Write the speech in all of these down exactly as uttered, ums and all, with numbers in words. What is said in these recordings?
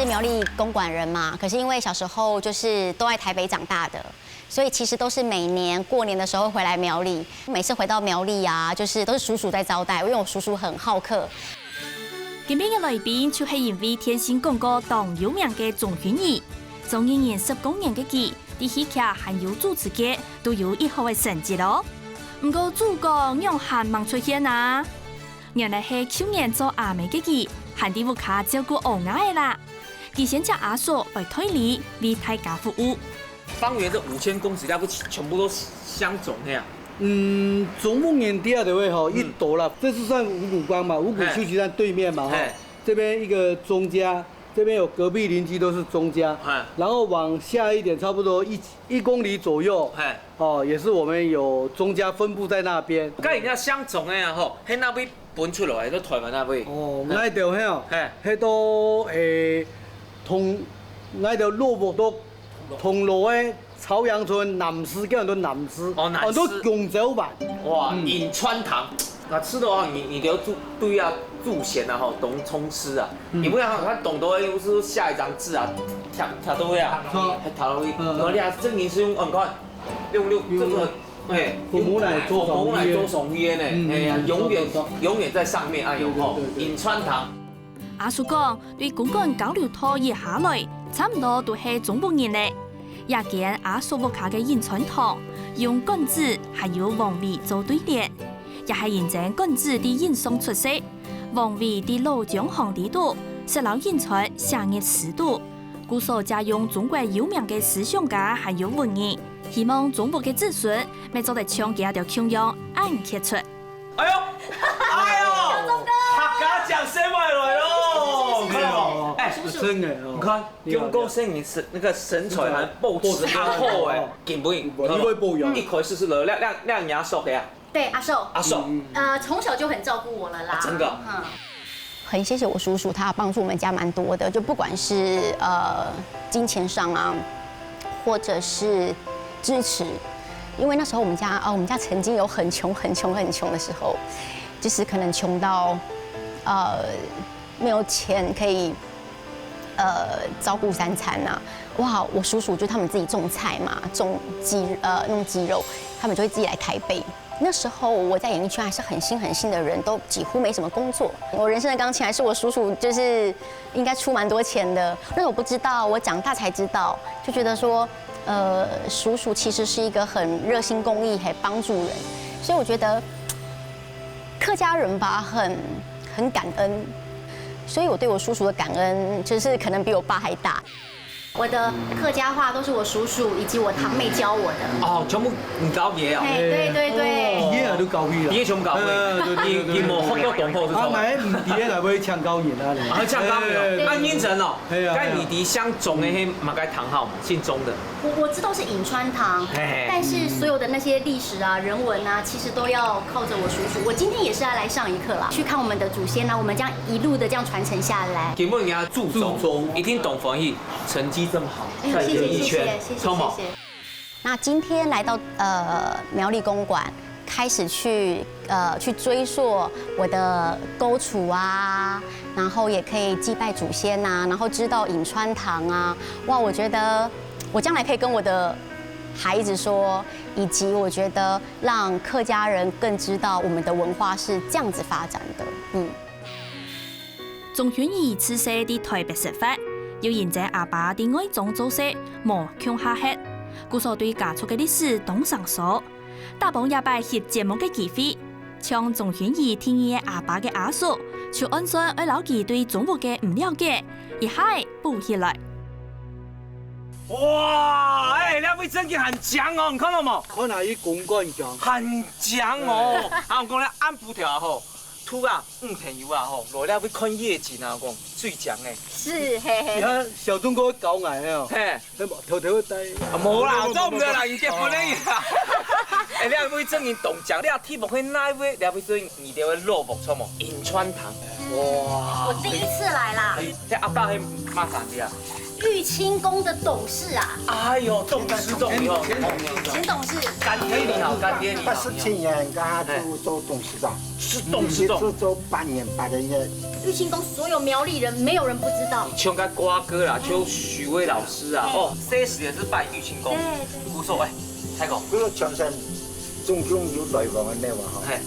是苗栗公馆人嘛，可是因为小时候就是都在台北长大的，所以其实都是每年过年的时候回来苗栗。每次回到苗栗啊，就是都是叔叔在招待，因为我叔叔很好客。今晡日个來賓就係因為電視廣告當有名个鍾薰怡。做藝人十多年个佢，在戲劇還有主持界都有一好个成績哦。毋過主角仰還吂出現啊？原來係舊年做阿姆个佢，還在屋下照顧嬰兒仔啦。佢先請阿叔來代理為大家服務。方圆这五千公尺，那不全部都是香种那样？嗯，總共年底的話吼，一斗啦，这是算五股庄嘛，五股休息站对面嘛哈。这边一个钟家，这边有隔壁邻居都是钟家，然后往下一点，差不多一一公里左右，哦，也是我们有钟家分布在那边。跟人家香种那样吼，嘿，那边分出来，在台湾那边。哦，那一斗嘿哦，嘿，嘿都诶，通，那一斗落木都通路诶。 朝阳村南势，叫很多南势，哦，南势很多永州版。哇，银川堂，那吃的话，你你都要注注意啊，注咸啊吼，懂冲吃啊，因为啊，他懂得又是下一张字啊，跳跳到位啊，还跳到位，然后你还证明是用，哦，你看，用用这个，哎，父母来做父母来做上上面呢，哎呀，永远永远在上面啊，有吼，银川堂。 阿叔講，對公館交流道一下來，差毋多都係中部人咧。這間阿叔屋下个銀川堂，用館子還有王維做對聯，也係因為館子在銀上出世，王維在老張巷裡肚，識摎銀川寫入詩肚，故所借用中國有名个思想家還有文人，希望中部个子孫乜做得像佢兜共樣恁傑出。 哎呦，哎呦，客家獎先買來咯，看到無？哎，真的哦，你看，中國生你是那个身材还保持很好哎，根本你会保养一口试试了，亮亮亮牙手的呀，对，阿寿，阿寿，呃，从小就很照顾我了啦，真的嗯。很谢谢我叔叔，他帮助我们家蛮多的，就不管是呃金钱上啊，或者是支持，因为那时候我们家啊，我们家曾经有很穷、很穷、很穷的时候，就是可能穷到呃没有钱可以呃照顾三餐呐、哇，我叔叔就他们自己种菜嘛，种鸡呃弄鸡肉，他们就会自己来台北。那时候我在演艺圈还是很新很新的人，都几乎没什么工作。我人生的钢琴还是我叔叔，就是应该出蛮多钱的。那我不知道，我长大才知道，就觉得说，呃，叔叔其实是一个很热心公益、很帮助人，所以我觉得客家人吧，很很感恩。所以我对我叔叔的感恩，就是可能比我爸还大。我的客家话都是我叔叔以及我堂妹教我的。哦，全部你搞别哦，哎，对对对，爷爷都搞屁了，你也全部搞会，嗯对对对对你你没有好多懂后是啊，什么？买唔跌来会抢高银啊，你啊，抢高银哦，哎啊，认真哦，哎呀该你的乡种的黑马该糖号嘛，姓钟的，我我知道是银川堂，嘿但是所有的那些历史啊、人文啊，其实都要靠着我叔叔。我今天也是要来上一课啦，去看我们的祖先啊，我们这样一路的这样传承下来。根本人家注注重重，一定懂防疫，成绩这么好，哎，在谢谢谢谢演艺圈谢谢超猛谢。谢。那今天来到呃苗栗公馆，开始去呃去追溯我的勾楚啊，然后也可以祭拜祖先啊，然后知道银川堂啊，哇，我觉得我将来可以跟我的孩子说，以及我觉得让客家人更知道我们的文化是这样子发展的，嗯。 鍾薰怡自細在台北生活，又因為阿爸在外莊做事，無共下歇，故所對家族个歷史當生疏。打幫這擺翕節目个機會，像鍾薰怡第二个阿爸个阿叔，就按算愛摎佢對中國个毋了解，一下補起來。哇，哎，這位真的很強哦，你看到無？看哪一公馆讲，很強哦。啊，我講咧，暗晡頭啊吼，拄啊，五朋友啊吼，來這位看夜景啊，我講最強誒。是，嘿嘿。你看小钟哥搞矮哦，嘿，那么偷偷带，啊，無啦，做毋得啦，已經結婚了啦。哎，這位真的當強，你啊，題目係哪一位？這位所以你就會落幕，錯無？銀川堂。哇我第一次來啦。哎，這阿爸係麼儕个啊？玉清宫的董事啊，哎呦，董事长，你好，前董事，干爹你好，干爹你好，八十七年，刚刚就做董事长，是董事长。一直做八年八个月。玉清宫所有苗栗人没有人不知道。像个瓜哥啦，就许巍老师啊，哦，这时也是拜玉清宫。对对古寿哎，太公，不过全省总共有来往的那个哈，哎，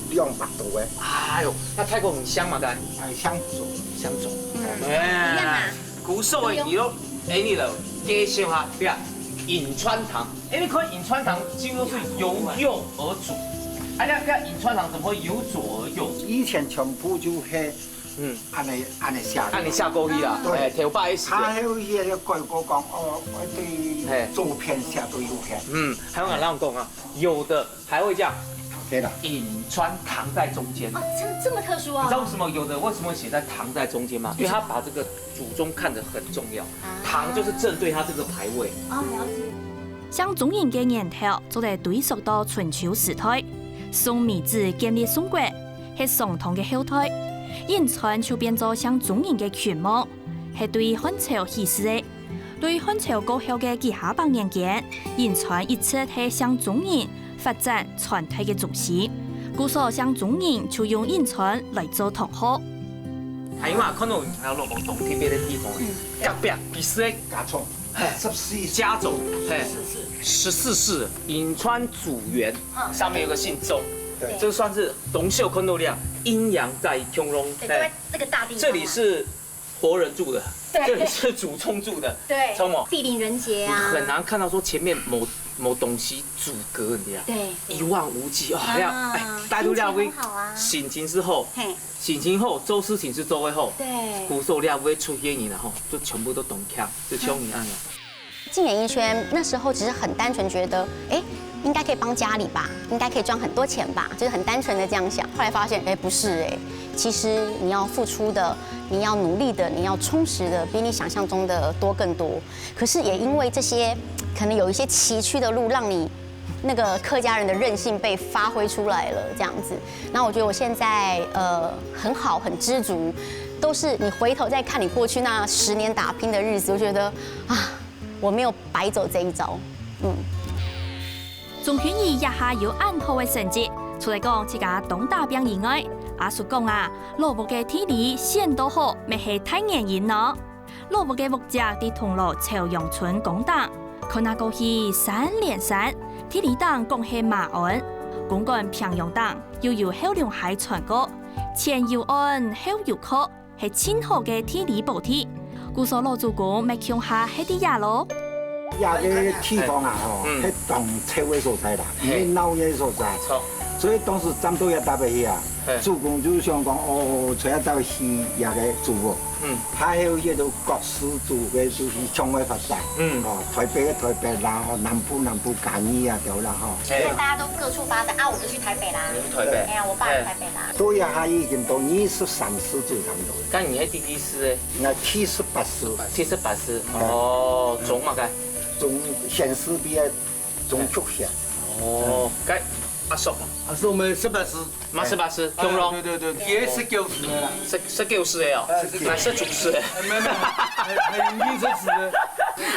两百多个，哎呦，那太公你香吗？干哎，香走。香走，嗯，哎一样啊，古寿哎，你都哎你了，介绍下，对啊，银川堂，哎，你看银川堂几乎是由右而左，哎，那那银川堂怎么会由左而右？以前全部就系嗯，按呢按呢写的。那你下勾一啦，对哎，头发一洗，他还有一些改过讲，哦，我嘿对左片写到右片。嗯，还有俺让讲啊，有的还会这样，对了，银川堂在中间。哦，这这么特殊啊你知道为什么有的为什么会写在堂在中间吗？因为他把这个祖宗看得很重要，啊堂就是正对他这个牌位。哦，了解。姓鍾人个源頭做得追溯到春秋時代，宋微子建立宋國，係商湯个後代，銀川就變做姓鍾人个郡望，係對漢朝起始个。對漢朝過後个幾下百年間，銀川一直係姓鍾人發展傳代个中心，故所姓鍾人就用銀川來做堂號。還有啊，看到有條路無同特別的地方，隔壁其實加重哎十四家族，哎，十四世银川祖源，上面有个姓鍾，对这算是董秀坤度量，阴阳在穹窿，对，就在这个大地方啊这里是活人住的，对这里是祖宗住的，对，知道吗？地灵人杰你啊，很难看到说前面某某东西阻隔，你知道？对一望无际哦，还要啊哎，大家都认为心情很好啊醒情之后，嘿，醒情后，周思琴是周会后，对，古寿料不会出现，然后就全部都懂看，就像你按了。进演艺圈那时候其实很单纯，觉得哎，应该可以帮家里吧，应该可以赚很多钱吧，就是很单纯的这样想。后来发现，哎，不是哎，其实你要付出的，你要努力的，你要充实的，比你想象中的多更多。可是也因为这些，可能有一些崎岖的路，让你那个客家人的韧性被发挥出来了，这样子。那我觉得我现在呃很好，很知足，都是你回头再看你过去那十年打拼的日子，我觉得啊，我没有白走这一遭，嗯。鍾薰怡這下有恁好个成績，除了講自家當打拚以外，阿叔講啊，老屋个地理選到好，乜係大原因呢。老屋个屋脊在銅鑼朝陽村公館，看啊過去山連山，地理頂講係馬鞍，公館平陽頂又有後龍溪穿過，前有岸，後有壑， 係盡好个地理寶地。故所老祖公乜共下歇在這咯。這个地方啊，吼，嗯係當臭个所在啦，嘿係鬧熱个所在。好，所以當時站到這搭位去啊嘿，祖公就想講，哦，在這搭位起這个祖屋，嗯，他還有一个各氏族个，就係向外發展，嗯哦，台北个台北啦，吼，南部南部嘉義啊，對啦，吼。哎，大家都各处发展啊，我就去台北啦。你去台北，哎呀，我爸哎去台北啦。到這下已經到二十三世祖差不多，但你係第幾世誒？應該第十八世。第十八世，哦，總麼个？總縣市比个總局縣。哦，該阿叔啊，啊，是我们十八世，嘛十八世，共榮，对对对，也是九十的啦，十十九世个哦，哎是還十九世个？哎没有没有，很很容易就是的。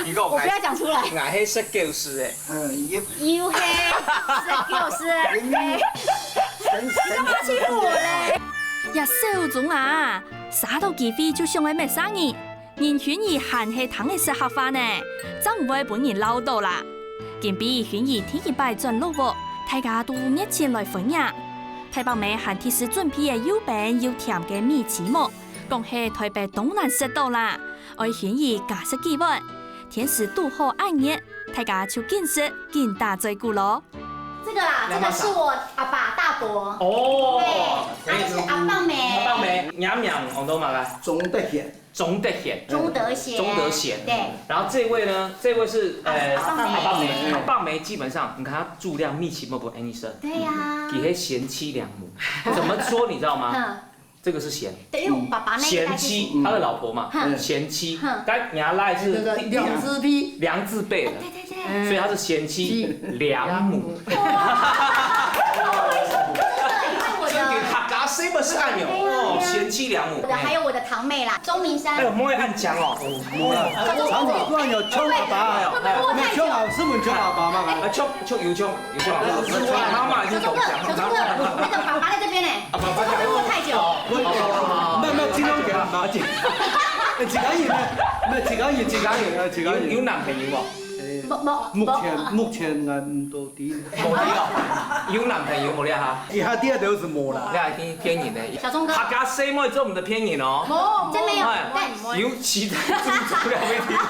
你講我不要讲出来。，𠊎係十九世个。嗯，也又係十九世，神神欺負我嘞！呀，小鍾啊，啥到機會就想愛搣生人，人薰怡還係聽得識客話呢，正毋會分人鬧到啦。今晡薰怡第一擺轉老屋，大家都熱情來歡迎。大伯姆還特事準備个又冰又甜个米篩目，講係台北當難食到啦，愛薰怡加食幾碗。天時堵好恁熱，大家就緊食緊打嘴鼓咯。这个啦，这个是我阿爸大伯，哦，对，他是阿棒梅，阿棒梅，娘娘，我都嘛个，钟德贤，钟德贤，钟德贤，钟德贤，对，然后这位呢，这位是呃阿棒梅阿棒梅，阿棒梅基本上你看他注料密集莫不安医生，对呀，也是贤妻良母，怎么说你知道吗？嗯，这个是贤，对，因为我爸爸那一代贤妻，他的老婆嘛，嗯贤妻嗯，该你要赖是那个两字批，良字辈的，对对对，所以他是贤妻良母。不好意思，真的，因为我这个的客家这个是按钮，哎呀，哦，贤妻良母。我的，还有我的堂妹啦，钟明山。哎呦，莫按讲哦。长头发有像阿爸啊，会不会太久？没有像阿，是不是像阿爸嘛？啊，像，像有像，有像阿爸。妈妈已经跟我讲了。小钟哥，小钟哥，那个爸爸在这边呢，啊，爸爸在。这个会不会太久？没有，没有，尽量给他拿近。哎，几个亿呢？没有，几个亿，几个亿，呃，几个亿。有，有男朋友无？ 不，不，目前，不。目前俺都第一。无有，有男朋友无了哈？以下第二条是无啦。你还听骗人的。小钟哥。客家細妹做毋得騙人哦。无，真没有，哎，对。有其他主族了没听过？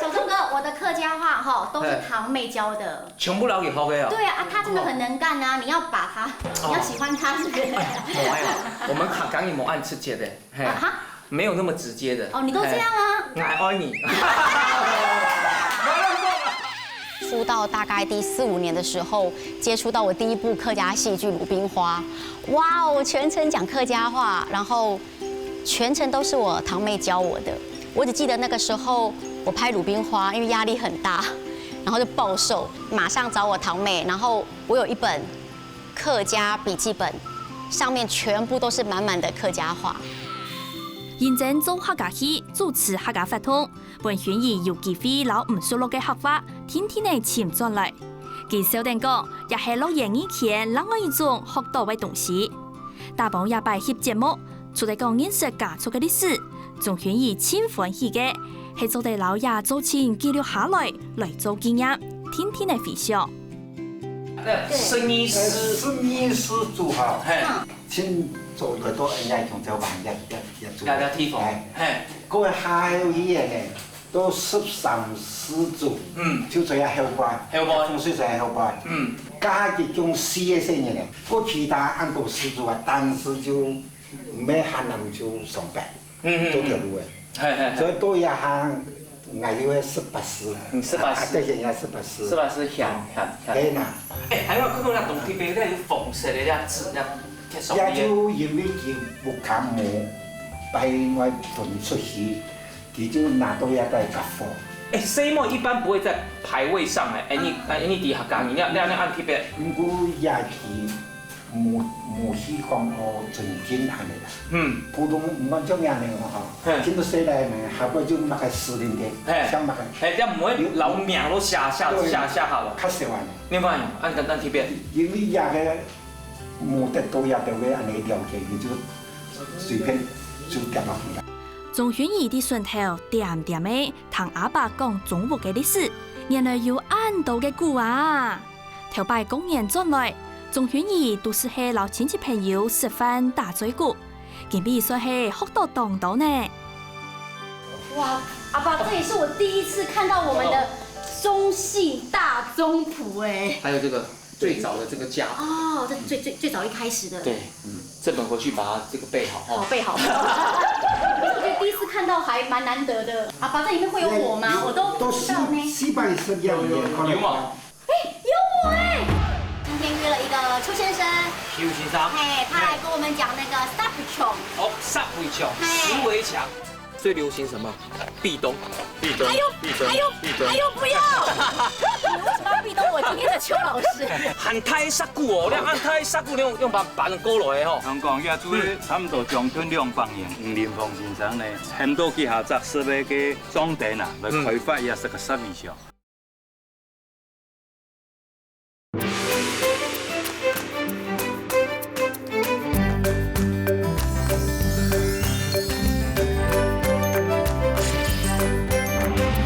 小，小钟哥，我的客家话哈，都是堂妹教的。全部老给好的哦。对啊，啊，他真的很能干啊，你要把他，哦。你要喜欢他，是不是？哎，没有，我们客家人没有按直接的。 嘿，啊哈？没有那么直接的。哦，你都这样啊？嘿，我爱你。出道大概第四五年的时候，接触到我第一部客家戏剧《鲁冰花》。哇哦，全程讲客家话，然后全程都是我堂妹教我的。我只记得那个时候我拍《鲁冰花》，因为压力很大，然后就暴瘦，马上找我堂妹，然后我有一本客家笔记本，上面全部都是满满的客家话。认真做客家戲，主持客家活動，分薰兒有機會摎毋熟絡个客話，定定仔尋轉來。佢笑等講，也係樂園以前另外一種學到个東西。打幫這擺翕節目，除了講認識家族个歷史，鍾薰兒盡歡喜个，係做得摎這作品記錄下來，來做紀念，定定仔回想。 那生意是，生意是做好，嘿，嗯，盡早个到人家从这玩一一一做，那个地方，哎，嘿，过还有一个呢，都十三四组，嗯，就这样后班，后班，风水在后班，嗯，加一种四个生意呢，过其他很多四组啊，但是就没还能就上班。 嗯嗯，都走路个。嘿嘿嘿。所以到一下，俺有个十八岁，嗯，十八岁，啊，对，人家十八岁，十八岁，吓吓吓。对呐。哎，还有看到那东西边那有粉色的那纸那贴上也就因为佢不感冒，白外分出去，佢就拿到一袋家伙。哎，C 妹一般不会在排位上哎，哎你哎你底下讲，你要你要你按特别。不过也去 无无去讲哦，正经安尼啦。嗯。普通毋管做咩安尼嘛吼，嘿，今都说来呢，下个就那个司令的，嘿，像那个，嘿，要毋会老名都写写写写好了。较少安尼。另外，按等等特别，因为也个无得到也得个安尼了解，你就随便就点落去啦。钟薰兒的顺头点点的，听阿爸讲中国个历史，原来有恁多个古啊！ 头擺過年轉來，鍾薰兒都係係摎親戚朋友食飯打嘴鼓，今晡日算係學到當多呢。哇，阿爸，這也是我第一次看到我們的中信大中譜哎。还有这个最早的这个家谱。哦，这最最最早一开始的。对，嗯，这本回去把它这个背好哦。好，背好。可是我觉得第一次看到还蛮难得的。阿爸，这里面会有我吗？我都不知道呢。都西西班牙人也看得到。有吗？ 哎，有我哎！今天约了一个邱先生，邱先生，嘿，他来跟我们讲那个石围墙。哦，石围墙，嘿，石围墙。最流行什么？壁咚。壁咚，哎呦，壁咚，哎呦，壁咚。哎呦，不要！你为什么要壁咚我今天的邱老师？很大个石鼓哦，你看大个石鼓，你用用板板过来的吼。人讲，也就差不多将近两百年，吴林峰先生呢，很多几下只设备个装置啊，来开发也是个石围墙。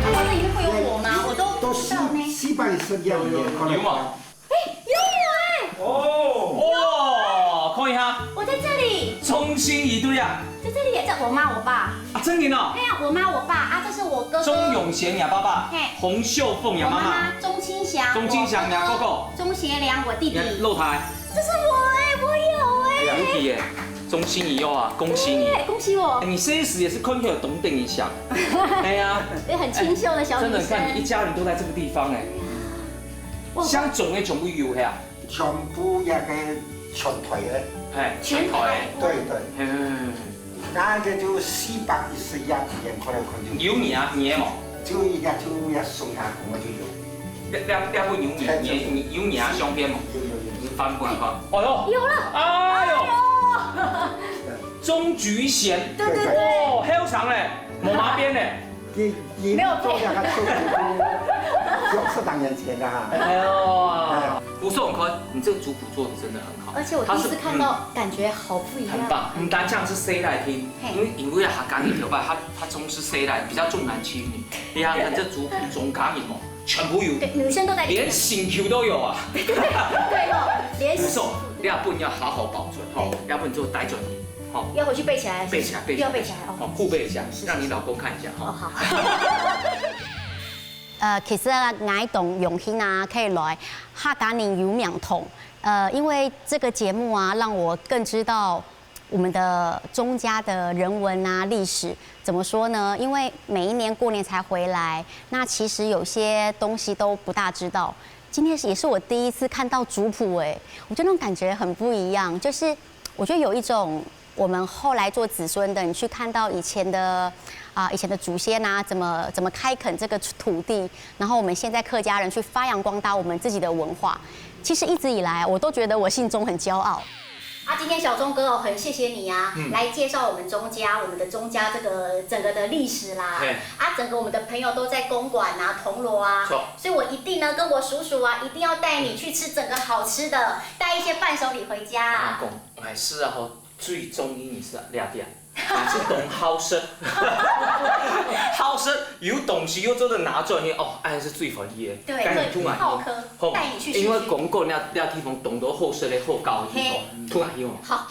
这里面会有我吗？我都不知道呢。都西西班牙人也看得到。有吗？哎，有我哎！哦，哇，看一下，我在这里，钟欣怡对呀，在这里耶，在我妈我爸。啊，真的哦。哎呀，我妈我爸啊，这是我哥哥。钟永贤呀，爸爸。嘿。洪秀凤呀，妈妈。我妈妈钟清祥，钟清祥呀，我哥哥。哥哥。钟协良，我弟弟。你看露台。这是我哎，我有哎。有耶，钟欣怡哦啊，恭喜你。对，恭喜我。哎，你这一时也是看起来有懂点一下。哎呀，也很清秀的小女生。真的，看你一家人都在这个地方哎。哇，乡总的全部有呀。 全部那个全台的。哎，全台。对对。嗯。那个就四百一十一年，可能可能有。有你啊，你的嘛。就一下就要送他，我就有。两两两部有你，你你有你啊，相片嘛。有有有。翻过来哈，哎呦，有了，哎呦，哎呦，中菊咸，对对对，哦，还有长嘞，没麻边嘞，你你没有做两个出，九十多年前的哈。哎呦，不错，你看你这个族谱做的真的很好，而且我第一次看到，它是，嗯，感觉好不一样。很棒，你单讲是谁来听，嘿，因为因为客家人有吧，他他从事谁来比较重男轻女，你看看这族谱中间有没有？ 全部有，对，女生都在里面。连醒球都有啊。对对对，对哦，连醒球。不错，你要不然要好好保存吼，对，要不然就带转去吼，要回去背起来，背起来，背起来，要背起来哦。哦，互背一下，是是让你老公看一下哈。哦，好。呃，其實啊，𠊎當榮幸啊，可以來客家人有名堂。呃，因為這個節目啊，讓我更知道 我們的鍾家的人文啊、歷史。怎麼說呢？因為每一年過年才回來，那其實有些東西都不大知道。今天是，也是我第一次看到族譜，哎，我覺得那種感覺很不一樣。就是我覺得有一種我們後來做子孫的，你去看到以前的，啊，以前的祖先啊，怎麼，怎麼開墾這個土地，然後我們現在客家人去發揚光大我們自己的文化。其實一直以來，我都覺得我姓鍾很驕傲。 啊，今天小鍾哥哦，很謝謝你啊，嗯，來介紹我們鍾家，我們的鍾家這個整個的歷史啦。嘿。啊，整個我們的朋友都在公館啊、銅鑼啊，所以我一定呢跟我叔叔啊，一定要帶你去吃整個好吃的，帶一些伴手禮回家啊。阿公，哎，是啊吼，最中意你是啊，兩点，啊，是懂好食，好食，有東西又做得拿轉去，哦，哎，是最歡喜的。对，赶紧去买。好客，吼，带你去试试。因为公馆那那地方当多好食的好搞的地方，嘿，去买哦。好。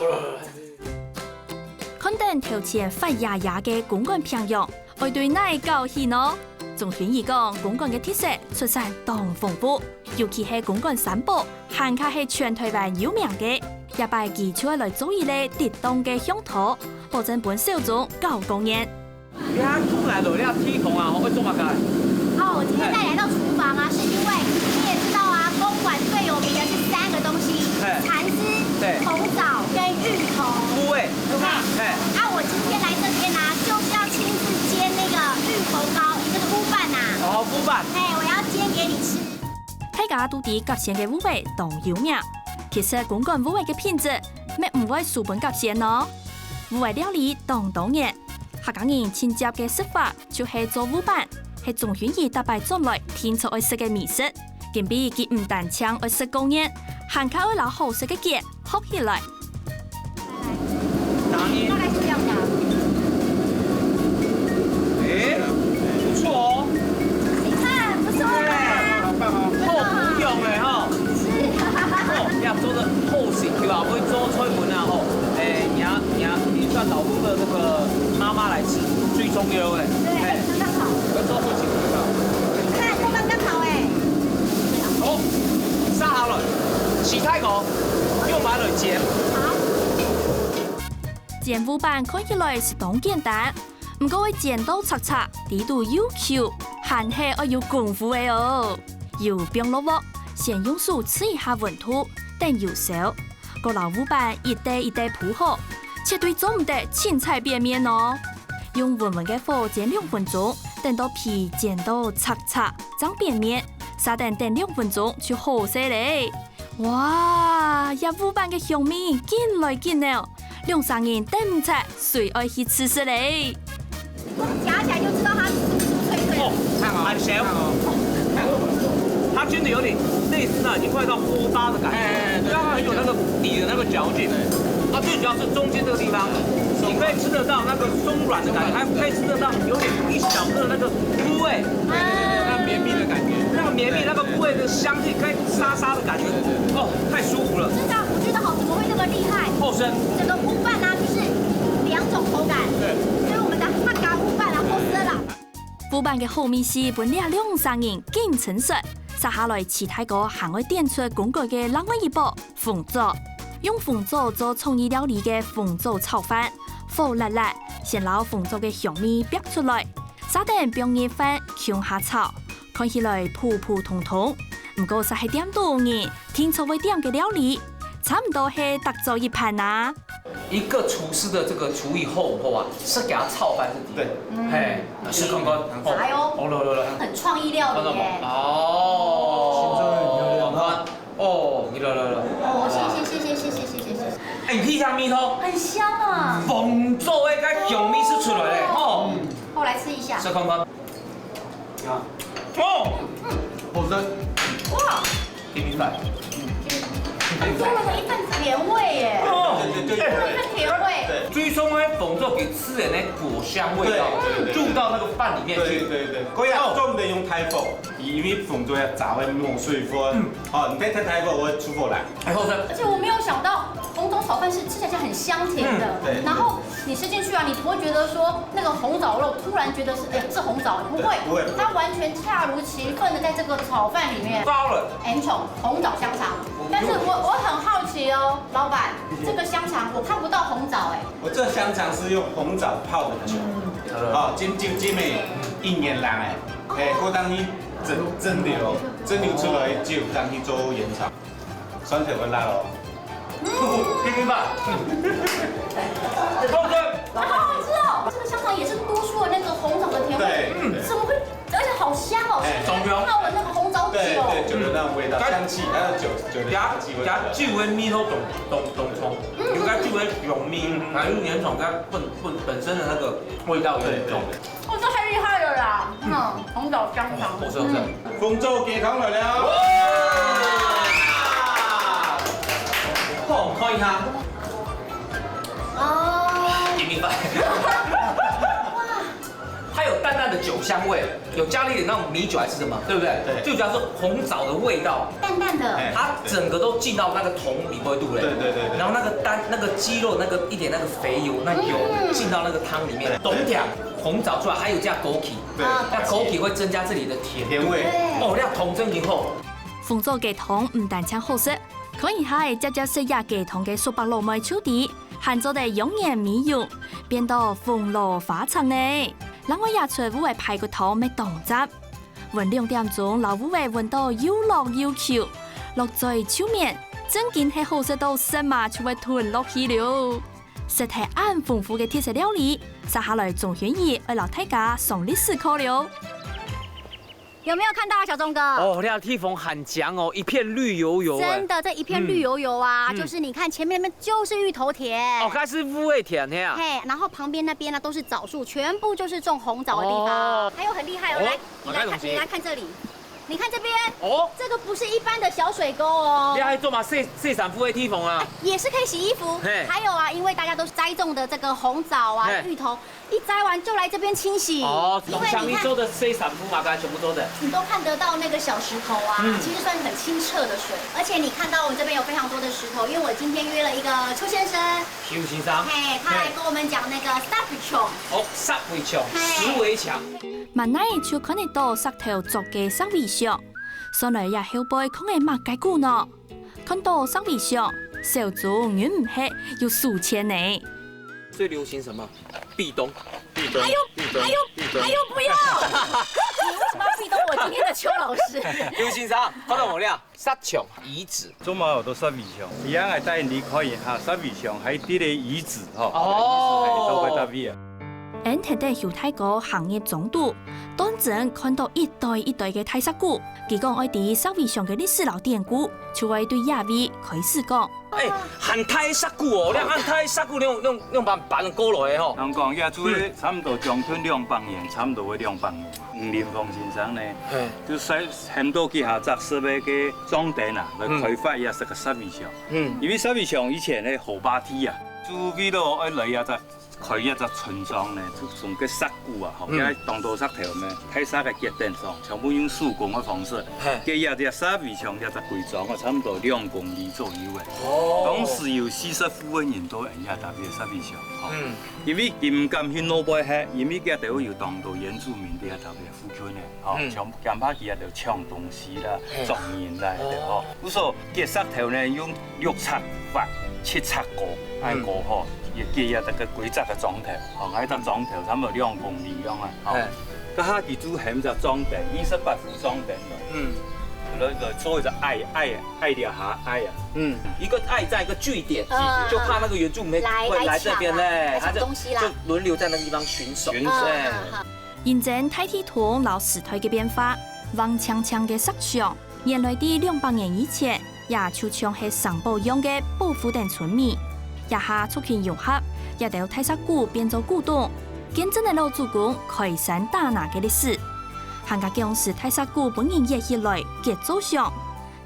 看等頭前發芽芽个公馆平洋，愛對哪搞起呢？鍾薰怡講，公館个特色出產當豐富，尤其係公館三寶，還較係全台灣有名个。這擺佢就愛來做一個得當个向導，保證分小鍾搞過癮。 你看，出來了，你看天空啊，吼，會做麼个？哦，我今天帶你來到廚房啊，是因為你也知道啊，公館最有名的是三個東西，嘿，蠶絲、對，紅棗跟芋頭。芋仔，對吧？嘿，啊，我今天來這邊啊，就是要親自煎那個芋頭糕，也就是芋粄啊。哦，芋粄。嘿，我要煎給你吃。大家都知甲仙个芋仔當有名，其實公館芋仔个品質，乜毋會輸分甲仙哦。芋仔料理當多元， 客家人盡接个食法就係做芋粄，係鍾薰怡逐擺轉來定著愛食个美食。今晡佢毋單淨愛食過癮，還較愛摎好食个結合起來。大概是這樣的啊。欸，不錯哦。你看，不錯吧？好，不一樣欸，哈。 是。哦，你要做得好食，對吧？會做菜文啊，吼，欸，你要，你要，你算老公的那個媽媽來吃，最重要欸。對，欸，剛剛好。要做好食，對吧？你看，剛剛好欸。好，殺下來，起太口，用完了剪。好。煎芋粄看起來係當簡單， 毋過愛煎到赤赤，裡肚又Q，還係愛有功夫个哦。油放落鑊，先用手試一下溫度，等油燒，過摎芋粄一垤一垤鋪好，絕對做毋得凊彩變面哦。用溫溫个火煎兩分鐘，等到皮煎到赤赤，正變面，續等等兩分鐘就好勢咧。哇，這芋粄个香味緊來緊哦！ 兩儕人等毋掣，誰愛去試食咧？夾起來就知道它酥酥脆脆。哦，很香。它煎的有點類似那已經快到鍋巴的感覺，哎，對，因為它很有那個底的那個嚼勁。對。它最主要是中間這個地方，你可以吃得到那個鬆軟的感覺，還可以吃得到有點一小顆的那個菇味，對，對，對，那綿密的感覺。那個綿密，那個菇味的香氣可以 沙沙的感覺，哦，太舒服了。真的，我覺得好，怎麼會那麼厲害？好食。整個芋粄啊，就是兩種口感。對。所以我們的客家芋粄啊，好食啦。芋粄个好味緒分這兩儕人緊稱說，續下來徐大哥還會點出公館个另外一寶紅棗，用紅棗做創意料理个紅棗炒飯，火辣辣，先摎紅棗个香味逼出來，續等放入飯共下炒， 看起來普普通通，毋過煞係店肚人定著會點个料理，差毋多係逐桌一盤啊。一個廚師的這個廚藝好不好啊，是給他炒飯是第一。對。嘿，試看看。來哦。哦，來，來，來。很創意料理耶。看到沒？哦。哦，你來，來，來。很香啊！紅棗个該香味係出來咧，吼。我來吃一下。試看看。啊，哦，好食。哇，Give me five。多了一份甜味耶。哦，對對對，多了一份甜味。對，最重要紅棗佢自然个果香味道，對對對，入到那個飯裡面去。對對對，所以啊，哦，重點用大火，因為紅棗要炸會沒水分。嗯，哦，你太太大火會出火來。 還好食。而且我沒有想到紅棗炒飯是吃起來很香甜的，嗯，對。然後你吃進去啊，你不會覺得說那個紅棗肉突然覺得是，哎，這紅棗，不會，對，不會，不會。它完全恰如其分的在這個炒飯裡面。到了。很重，紅棗香腸。但是我，我很好奇哦，老闆，這個香腸我看不到紅棗哎。我這香腸是用紅棗泡的酒，嗯，哦，浸酒浸个一年零哎，哎，過當去蒸，蒸餾，蒸餾出來的酒，當去做煙腸。 蒜頭个辣哦。嗯，聽明白？好吃。好好吃哦！這個香腸也是多出了那個紅棗的甜味，對，嗯，怎麼會？而且好香哦，哎，是泡了那個紅棗酒。對對，酒的那種味道，嗯，香氣，還有酒，酒的香氣味道。加酒的味道當，當，當重，嗯，有該酒的香味，還有煙腸該本，本，本身的那個味道有點重。對對對。 哦，這太厲害了啦！嗯，紅棗香腸，好吃，好吃。嗯，紅棗雞湯來了。哇！好，看一下。哦。一米八。哇。它有淡淡的酒香味，有加了一點那種米酒還是什麼，對不對？對。最主要是紅棗的味道。淡淡的。哎，它整個都進到那個湯裡面，對不對？對對對對。然後那個丹，那個雞肉那個一點那個肥油，那油，嗯，進到那個湯裡面，對，懂點。 紅棗出來，還有加枸杞，對，啊，那枸杞會增加這裡的甜度。甜味。對。哦，那湯真以後。紅棗雞湯毋單淨好食，看一下个輒輒食這雞湯个叔伯老妹就知，還做得養顏美容，變到紅羅花澤呢。另外這齣烏雞排骨湯乜當讚，溫兩點鐘，摎烏雞溫到又落又Q，落嘴就綿，正經係好食到舌嫲就會吞落去了。 食忒恁豐富个特色料理，接下來鍾軒怡愛摎大家上歷史課了。有沒有看到啊，小鍾哥？哦，那地方很靚哦，一片綠油油哎。真的，這一片綠油油啊，嗯，就是你看前面那邊就是芋頭田。哦，該係烏雞田嘿啊。嘿，然後旁邊那邊呢都是棗樹，全部就是種紅棗的地方。哦。還有很厲害哦，哦，來，你來看，我看東西。你來看這裡。 你看這邊，哦，這個不是一般的小水溝哦。你還做嘛洗，洗衫褲的地方啊？哎，也是可以洗衣服。嘿。還有啊，因為大家都栽種的這個紅棗啊、嘿，芋頭，一摘完就來這邊清洗。哦，因為你看，從牆壁做的洗衫褲嘛，剛才全部做的。你都看得到那個小石頭啊，嗯，其實算是很清澈的水。而且你看到我們這邊有非常多的石頭，因為我今天約了一個邱先生，邱先生。嘿，他來跟我們講那個石圍牆。哦，石圍牆，嘿，石圍牆。 滿哪就看得到石頭做个石圍牆。算來這後背囥个麼个故呢？看到石圍牆，小鍾忍毋核又數錢呢。最流行什麼？壁咚。壁咚，哎呦，壁咚，哎呦，壁咚。哎呦，不要！你為什麼要壁咚我今天的邱老師？流行啥？看到我亮。 石牆遺址。做麼个有到石圍牆？這下𠊎帶你去看一下，石圍牆還有个遺址吼，哦，遺址還有到該搭位啊。𫣆跈等邱大哥行入莊肚，當真看到一堆一堆个大石牯。佢講愛知石圍牆个歷史摎典故，就會對這位開始講。哎，恁大石牯哦，恁，恁大石牯，恁，恁，恁樣搬，搬過來个吼。人講，這就係差毋多將近兩百年，差毋多个兩百年。吳林峰先生呢，嘿，就係 喊到佢下隻石个个壯丁啊，來開發這隻个石圍牆。嗯。因為石圍牆以前个河壩地啊，就為了愛來這隻開這隻村莊呢，就從个石牯啊，吼，嗯，該當多石頭呢，大石个結等上，全部用手工个方式，嘿，該這隻石圍牆這隻規莊啊，差毋多兩公里左右个。哦。當時有四十戶个人都恁樣搭个石圍牆，吼。嗯。因為佢毋敢去外背歇，因為該兜有當多原住民在該搭个 附近个，吼，嗯，像驚怕佢兜搶東西啦，嘿，撞人啦，哦，對吼。故所結石頭呢，用六尺闊、七尺高，恁高吼，嗯，也結一個規則个樁頭，吼，該隻樁頭差毋多兩公里樣啊，吼。嘿。該下佢就喊隻壯丁，二十八戶壯丁來，嗯，來，來做一隻矮，矮，矮點下矮啊。嗯，一個矮在一個據點，啊，就怕那個原住民會，來，會來這邊呢，來搶啊，來搶東西啦。他就，就輪流在那個地方巡守。巡守。嗯，對。好，好。 因應大地動摎時代个變化，橫青青个石牆，原來在兩百年以前，也就像係城堡樣个保護等村民。這下族群融合，這兜大石鼓變做古董，見證了老祖公開山打林个歷史。還加講係大石鼓分人挖起來結做香，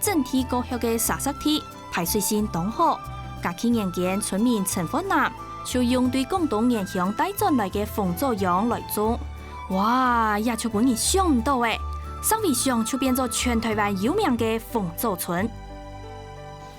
整地過後个沙石地排水性當好。嘉慶年間，村民陳煥男就用對廣東原鄉帶轉來个紅棗秧來種。哇，這就分人想毋到欸！石圍鄉就變做全臺灣有名个紅棗村。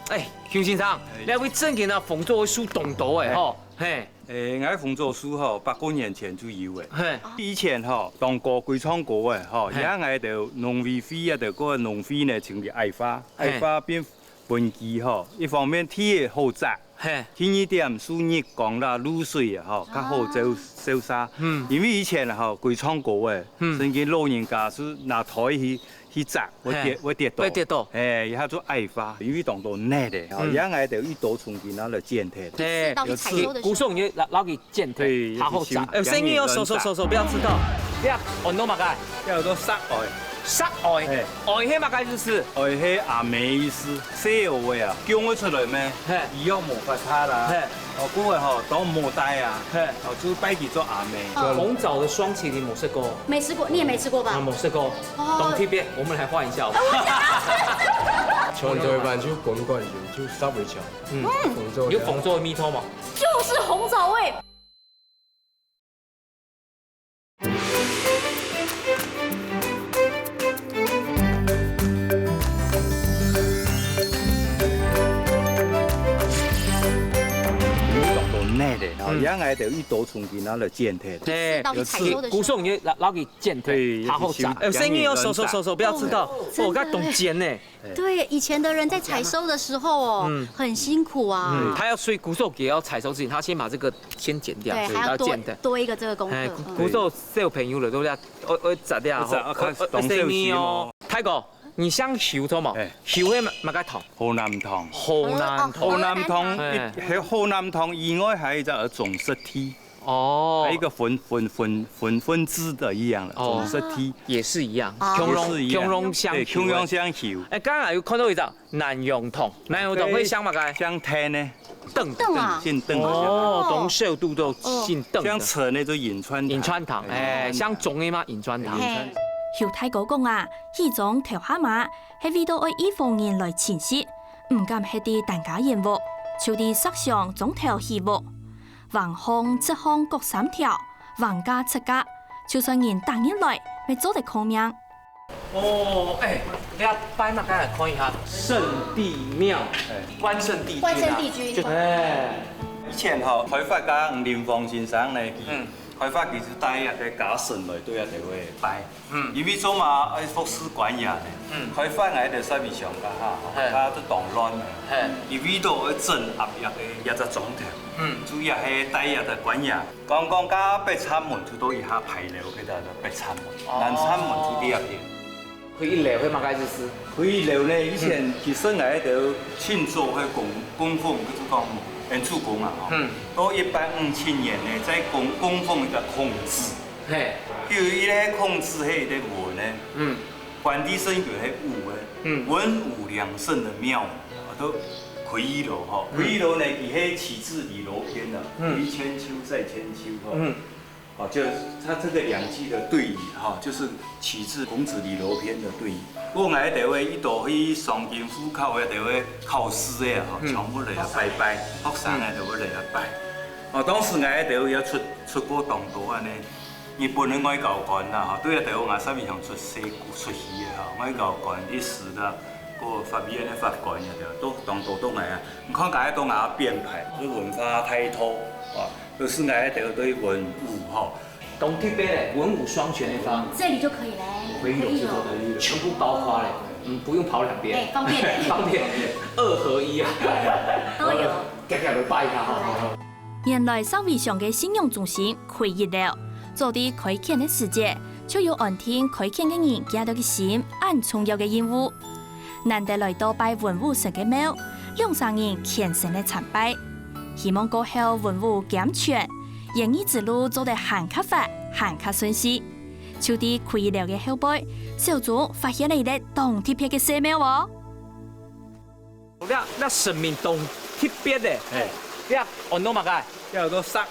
哎，邱先生，哎。這位正經个紅棗个樹當多欸，哎。吼，嘿。 誒，𠊎紅棗樹吼，百過年前就有誒。嘿。以前吼，當高，非常高誒吼，嘿。也𠊎兜農委會啊，就个農會呢，清理矮化，嘿。矮化變分期吼，一方面地也好摘，嘿。第二點，受日光啦、露水啊吼，較好照，啊。照射。嗯。因為以前吼，非常高誒，嗯。甚至老人家係拿梯去 去摘，會跌，嘿，會跌倒。會跌倒。嘿，佢做矮化，因為當多泥个，吼，嗯。也𠊎兜一刀重金拿來剪忒。嘿，到去採收的時候。古時候你就拿，拿去剪忒，對，好好摘。要去修。哎，生意要收收收收，不要遲到。這樣，哦，弄麼个？這叫做石艾。石艾。嘿。艾係麼个意思？艾係阿妹意思，細个啊，降會出來咩？嘿。佢又無發達啦。嘿。 哦，故个吼，都無帶啊。嘿。哦，就拜佢做阿妹。紅棗的霜淇淋無食過？沒吃過，你也沒吃過吧？啊，無食過。哦。當特別，我們來換一下好不好？全臺灣就滾滾就，就石圍鄉。嗯。紅棗。有紅棗的味道嗎？就是紅棗味。 當多泥个，吼，嗯。也𠊎兜一刀重金拿來剪忒。嘿，到去採收的時候。古時候你就拿，拿去剪忒，對，好好摘。要去修。哎，生意要收收收收，不要遲到。哦，真的。哦，該當尖呢。 對，以前的人在採收的時候哦，嗯。很辛苦啊。嗯，佢愛水，古早佢愛採收之前，佢先把這個先剪掉，對，對，還要多，要剪掉。多一個這個功課，哎，嗯。古早小朋友了，都要，愛，愛摘掉，愛摘，愛，愛，愛，愛當小心哦。愛細膩哦。大哥，你姓邱著無？哎。邱係麼，麼个堂？河南堂。河南堂。河南堂，哎。一，河南堂以外還有一隻總石梯。 哦。還有一個粉，粉，粉，粉，粉字的一樣了，哦。總石梯。也是一樣，哦。共樣，也是一樣。共樣姓邱。對，共樣姓邱。哎，剛剛有看到一隻南陽堂，南陽堂會姓麼个？姓鄧呢。鄧。鄧啊。姓鄧的姓。哦，當少都都姓鄧的。姓陳的就潁川堂。潁川堂，哎，哎，姓鍾的嘛，潁川堂。嘿。邱大哥講啊，起莊頭下媽，係為著愛預防人來侵蝕，毋敢歇在單家圓屋，就在石上莊頭起屋。 橫向、直向各三條，橫架、直架，就算人打入來，乜做得抗命。哦，哎，這拜麼个來看一下，聖帝廟，哎。關聖帝君啊。關聖帝君。就，哎。以前吼，開發該吳林芳先生呢，嗯。開發佢就帶一個家臣來對啊，就會拜。 嗯。因為做麼个愛服侍官爺呢？嗯。開發𠊎兜石圍鄉該下，嘿。佢就當亂呢。嘿。佢為著愛鎮壓這個，這隻莊頭，嗯。主要係帶這個官爺。講講該北城門就到這下牌樓，該个北城門，哦。南城門就在這片。開一樓，係麼个意思？開一樓呢，以前其實𠊎兜清朝个供，供奉，就係講恩主公啊，吼，嗯。到一八五七年呢，再供，供奉一個孔子。 嘿。就一個孔子係一個文呢，嗯。關帝聖君係武个，嗯。文武兩聖个廟，啊，都開一樓吼。嗯。開一樓呢，佢係啟治理羅篇啊，嗯。開千秋再千秋吼。嗯。哦，就他這個兩句的對語哈，就是啟治孔子理羅篇的對語。不過𠊎兜个一到去上京赴考个，兜个考試个啊，吼，嗯。全部來啊拜拜，學生个都會來啊拜。哦，當時𠊎兜也出，出過當多恁呢 日本个外交官啦，吼，對啊，台灣啊，啥物像出世、出世个吼，外交官、歷史啦，个法院个法官呀，對吧？都當多都來啊。你看，大家都拿編排，是文化態度啊，都是來對對文武吼。當特別嘞，文武雙全的方，这里就可以嘞，可以有这种的，可以有。全部包括嘞，嗯，不用跑两边，哎，方便嘞。方便，二合一啊，都有。夹夹就拜一下吼。 原來石圍鄉个信仰中心開一樓，早在開墾个時節，就有安定開墾个人寄到个心恁重要个任務。難得來到拜文武神个廟，兩儕人虔誠个參拜，希望過後文武兼全，演藝之路做得還較發，還較順遂。就在開一樓个後背，小鍾發現了一個當特別个細廟哦。 這，這神明當特別个。嘿，這安到麼个？這安到石哀。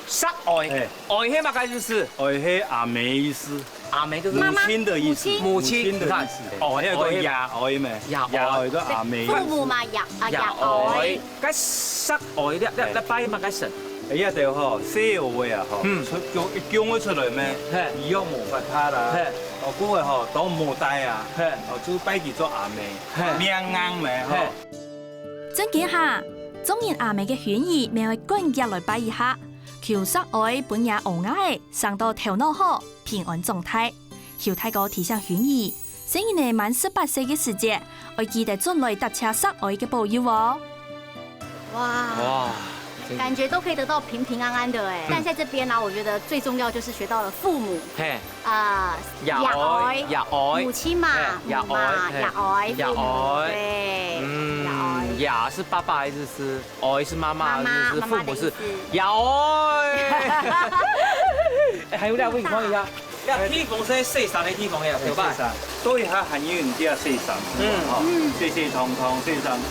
石哀，哎。哀係麼个意思？哀係阿姆个意思。阿姆就是媽媽，母親的意思，母親，母親的意思。你看，哀，哀係爺哀咩？爺哀。爺哀就阿姆个意思。父母嘛，爺，啊，爺哀。爺哀。該石哀，這，這，哎。這拜麼个神？哎呀，對吼，細个話啊，吼，嗯。出，降，降會出來咩？嘿。醫藥無法度啦。嘿。哦，故个吼，當無帶啊。嘿。哦，就拜佢做阿姆，嘿。命硬咩，吼。嘿。 正經哈，做人阿姆个薰姨乜愛趕遽來拜一下，求石哀分若阿伢仔生到頭腦好，平安長大。邱大哥提醒薰姨，細人仔滿十八歲个時節，愛記得轉來答謝石哀个保佑哦。哇，哇，真的。感覺都可以得到平平安安的哎。嗯。但在這邊呢，我覺得最重要就是學到了父母，嘿。 啊，爺哀，爺哀。爺哀，母親嘛，嘿，母嘛，爺哀，嘿，爺哀，爺哀。父母，對，嗯，爺哀。爺是爸爸的意思，哀是媽媽的意思，媽媽，父母是媽媽的意思。爺哀。哎，還有兩位，你看一下，這地方係洗衫个地方呀，對吧？洗衫，所以佢還有人家洗衫褲啊，嗯。吼，嗯。洗洗燙燙，洗衫褲。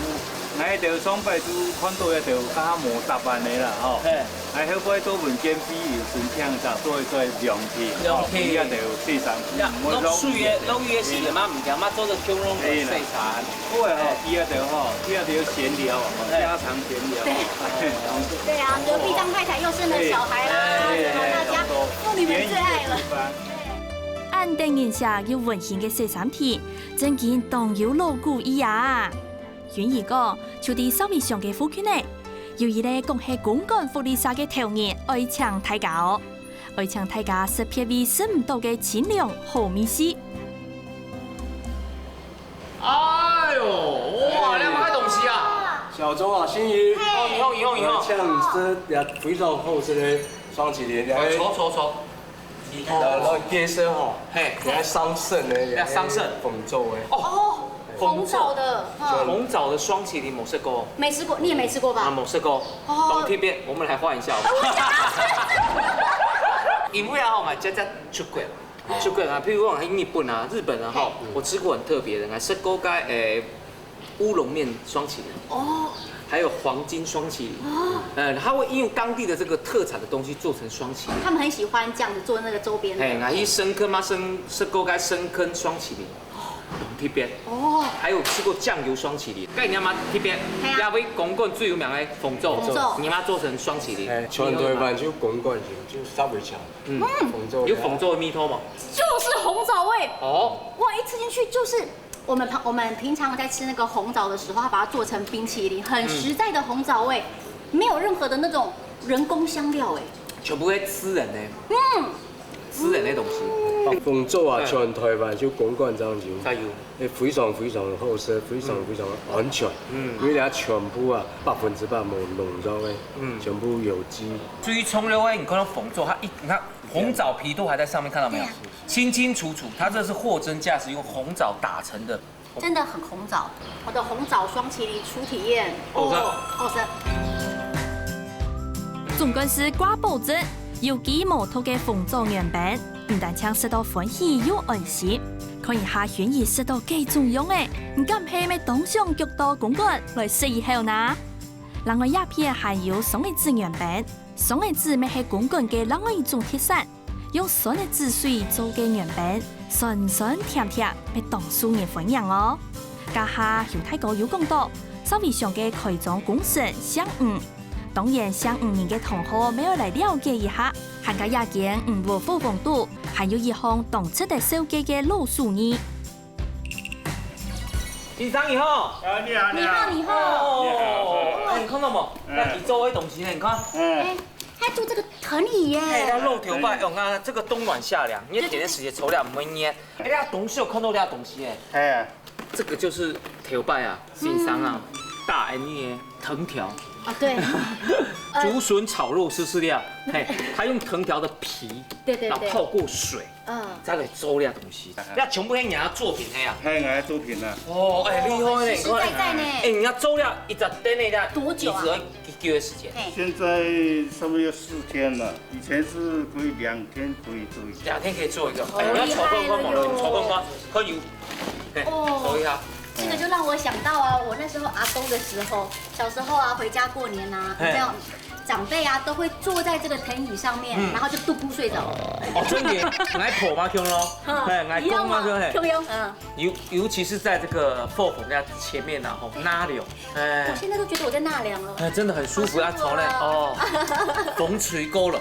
𠊎兜上擺就看到一條較無打扮个啦，吼。嘿。 哎，後背做文建會有申請，就做一做涼亭，涼亭。哦，這就洗衫褲，呀，毋會落雨个，落雨个時節嘛，毋驚嘛，做得共用个洗衫。哎啦。好个吼，哎。這就吼，這就閒聊啊，吼，哎。家常閒聊。對。哎，對啊，隔壁張太太又生了小孩啦，哎，什麼大家，哎，婦女們最愛了。哎。恁得人惜又溫馨个洗衫廳，正經當有老古意啊！ 薰姨講，就在石圍鄉个附近呢，有一個講係公館福利社个頭人愛請大家哦，愛請大家食別位食毋到个清涼好味緒。哎喲，哇，這麼个東西啊！小周啊，心怡。哦，你好，你好，你好。像這也非常好食个雙麒麟，哎，坐，坐，坐。 然後介紹吼，嘿。你愛上色呢，你愛上色。紅棗欸。哦，紅棗的，嗯。紅棗的雙麒麟無食過。沒吃過，你也沒吃過吧？啊，無食過。哦。當特別，我們來換一下好不好？哦，真的？因為啊，我們這這出國，出國啊，譬如講日本啊，日本啊，吼，嘿。我吃過很特別的，還食過个，誒， 烏龍麵雙麒麟，哦。還有黃金雙麒麟。哦。嗯，它會用當地的這個特產的東西做成雙麒麟。他們很喜歡這樣子做那個周邊的。嘿，𠊎去深坑嘛，深，食過个深坑雙麒麟，哦。特別。哦。還有吃過醬油雙麒麟，該你嘛特別，嘿啊。這位公館最有名的紅棗，紅棗。你嘛做成雙麒麟。哎，全台灣就公館有，就稍微強。嗯。紅棗。有紅棗的味道嗎？就是紅棗味。哦。哇，一吃進去就是 我們平，我們平常在吃那個紅棗的時候，它把它做成冰淇淋，很實在的紅棗味，沒有任何的那種人工香料欸。全部係自然个。嗯。自然个東西。啊，紅棗啊，嗯。全台灣就公館正有。正有。欸，非常非常好食，非常非常安全。嗯。因為它全部啊，百分之百無農藥个，嗯。全部有機。最重要个，你看到紅棗，它一，你看紅棗皮都還在上面，看到沒有？對啊。 清清楚楚，它這是貨真價實，用紅棗打成的。真的很紅棗，我的紅棗雙麒麟初體驗，哦，好吃。總幹事掛保證，有機無毒个紅棗圓餅，毋單淨食到歡喜又安心。看一下薰姨食到幾種樣欸，你敢係乜當想遽到公館來食一口呢？另外，這片還有松仔子圓餅，松仔子乜係公館个另外一種特產。 用酸个子水做个圓餅，酸酸甜甜，乜當受人歡迎哦。這下邱大哥有講到，石圍鄉个開漳公神姓吳，當然姓吳人个同好乜愛來了解一下，還過這間吳屋伙房肚，還有一項當值得紹介个老手藝。 先生你好。啊，你好，你好。你好，你好。哦，哎，你看到無？哎。那你做的東西呢？你看。哎。哎，他做這個藤椅耶。哎，那老頭擺，哦，那這個冬暖夏涼，你天天時節抽涼毋會熱。哎，那東西有看到那東西哎。哎。這個就是頭擺啊，先生啊，嗯。打恁呢个藤條。啊，對。呃。竹筍炒肉絲是這樣，嘿，他用藤條的皮，對，對，對。然後泡過水。 嗯。再來做這東西，這全部係你个作品係啊？係，𠊎个作品啊。哦，哎，厲害呢，實實在在呢。你看，哎，你要做這一隻凳仔這，多久啊？椅子要幾久的時間？嘿。現在差不多要四天了，以前是可以兩天可以做一次。兩天可以做一個，哦，哎，你要抽看看嘛，厲害了喲。你抽看看，看有，嘿，哦。抽一下。这个就让我想到啊，我那时候阿公的时候，小时候啊，回家过年啊，有没有？长辈啊，都会坐在这个藤椅上面，嗯。然后就度咕睡着了。哦，真的，来婆嘛，共樣咯，嗯，哎，来公嘛，一样嘛，对不对？共样，嗯。尤尤其是在这个后婆家前面啊，吼，纳凉，哎。我现在都觉得我在纳凉了。哎，真的很舒服啊，好舒服啊。从那哦，风吹过了。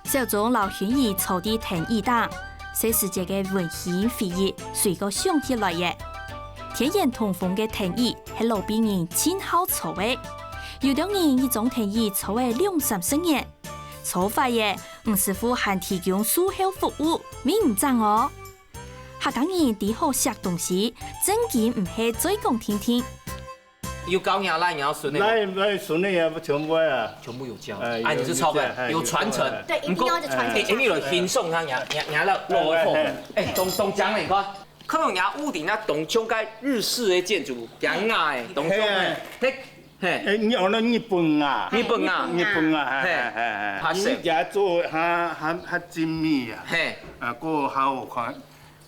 小鍾摎薰兒坐在藤椅頂，細時節个溫馨回憶隨个想起來耶。天然通風个藤椅係老輩人盡好坐个，有兜人一張藤椅坐个兩三十年，坐壞了，吳師傅還提供售後服務，毋使等哦。客家人知好惜東西，正經毋係嘴講定定。 有教若倈若孫个無？倈倈孫个也全部啊。全部有教。哎，啊，你是超凡，有有有傳承。哎，对，一定要一直传承下去。毋過，哎，你來欣賞一下，若若若老老个風，哎，哎，哎，當當靚咧，你看，看到若屋頂那當像該日式个建築，仰仔，當像个，嘿，嘿，嘿，哎，你學那日本啊？日本啊，日本啊，嘿，嘿，嘿，嘿，嘿。拍攝。你家做較較較精密啊，嘿，啊，過較好看。